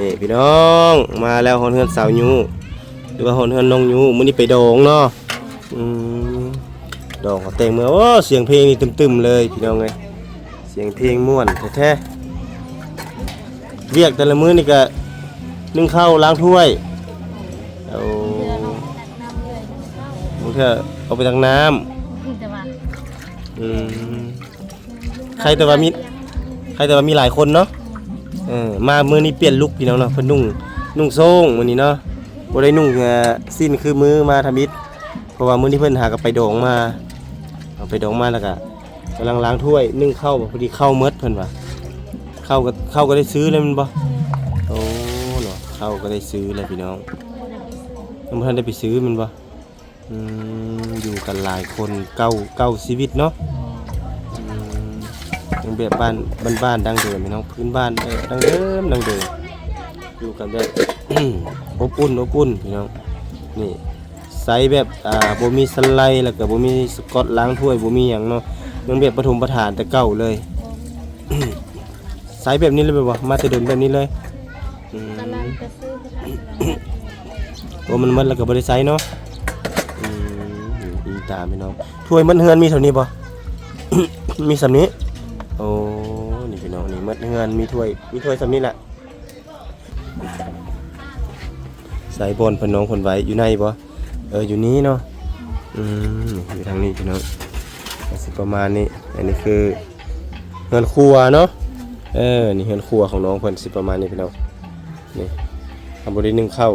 ນີ້ພີ່ນ້ອງ ມາແລ້ວຮອດເຮືອນສາວຍຸ ຫຼືວ່າຮອດເຮືອນນ້ອງຍຸ. ມື້ນີ້ໄປດອງເນາະ. ອືມ ດອງເຂົາແຕ່ງເມືອ. ໂອ້ ສຽງເພງນີ້ຕຶມໆເລີຍພີ່ນ້ອງເອີຍ. ສຽງເພງມ່ວນແທ້ໆ. ວຽກແຕ່ລະມື້ນີ້ກະ ໜຶ້ງເຂົ້າ ລ້າງຖ້ວຍ. ໂອ້ ບາງເທື່ອອອກໄປຕັກນ້ຳ. ແຕ່ວ່າ ອືມ ໃຄແຕ່ວ່າມີ ໃຄແຕ່ວ່າມີຫຼາຍຄົນເນາະ. ເອີ ມາມື້ນີ້ປ່ຽນລຸກພີ່ນ້ອງເນາະ. ເພິ່ນນຸ່ງ ນຸ່ງໂສ້ງມື້ນີ້ເນາະ. ບໍ່ໄດ້ນຸ່ງ ເອີ ສິ້ນຄືມື້ມາທຳອິດ ເພາະວ່າມື້ນີ້ເພິ່ນຫາກັບໄປດອງມາ. ເອົາໄປດອງມາແລ້ວກະ ກຳລັງລ້າງຖ້ວຍ ໜຶ້ງເຂົ້າ. ພໍດີເຂົ້າໝົດເພິ່ນວ່າ. ເຂົ້າກໍ ເຂົ້າກໍໄດ້ຊື້ແລ້ວແມ່ນບໍ່? ໂອ້ ເນາະ ເຂົ້າກໍໄດ້ຊື້ແລ້ວພີ່ນ້ອງ. ຍັງບໍ່ທັນໄດ້ໄປຊື້ແມ່ນບໍ່? ອືມ ຢູ່ກັນຫຼາຍຄົນ ເກົ້າ ເກົ້າຊີວິດເນາະ. ອືມ ຍັງແບບບ້ານ ບ້ານໆ ດັ້ງເດີມພີ່ນ້ອງ ພື້ນບ້ານ ເອີ ດັ້ງເດີມ ດັ້ງເດີມ. ຢູ່ກັນແບບ ອົບອຸ່ນ ອົບອຸ່ນພີ່ນ້ອງ. ນີ້ ໃຊ້ແບບ ອ່າ ບໍ່ມີສະໄລ ແລ້ວກໍບໍ່ມີສະກອດລ້າງຖ້ວຍ ບໍ່ມີຫຍັງເນາະ. ຍັງແບບປະຖົມປະຖານແຕ່ເກົ່າເລີຍ. ໃຊ້ແບບນີ້ເລີຍແມ່ນບໍ່? ມາແຕ່ດົນແບບນີ້ເລີຍ. ອືມ ກຳລັງຈະຊື້ຄືກັນ. ໂອ້ ມັນໝົດແລ້ວກໍບໍ່ໄດ້ໃຊ້ເນາະ. ອືມ ອີຕາພີ່ນ້ອງ. ຖ້ວຍໝົດເຮືອນມີເທົ່ານີ້ບໍ່? ມີສ່ຳນີ້. ໂອ້ ນີ້ພີ່ນ້ອງ ນີ້ໝົດເຮືອນ ມີຖ້ວຍ ມີຖ້ວຍສ່ຳນີ້ແຫຼະ. ໃສ່ບ່ອນເພິ່ນ ນ້ອງເພິ່ນໄວ້ຢູ່ໃນບໍ່? ເອີ ຢູ່ນີ້ເນາະ. ອືມ ຢູ່ທາງນີ້ພີ່ນ້ອງ ກໍຊິປະມານນີ້. ອັນນີ້ຄືເຮືອນຄົວເນາະ. ເອີ ນີ້ເຮືອນຄົວຂອງນ້ອງເພິ່ນ ຊິປະມານນີ້ພີ່ນ້ອງ. ນີ້ ເຮົາບໍ່ໄດ້ໜຶ້ງເຂົ້າ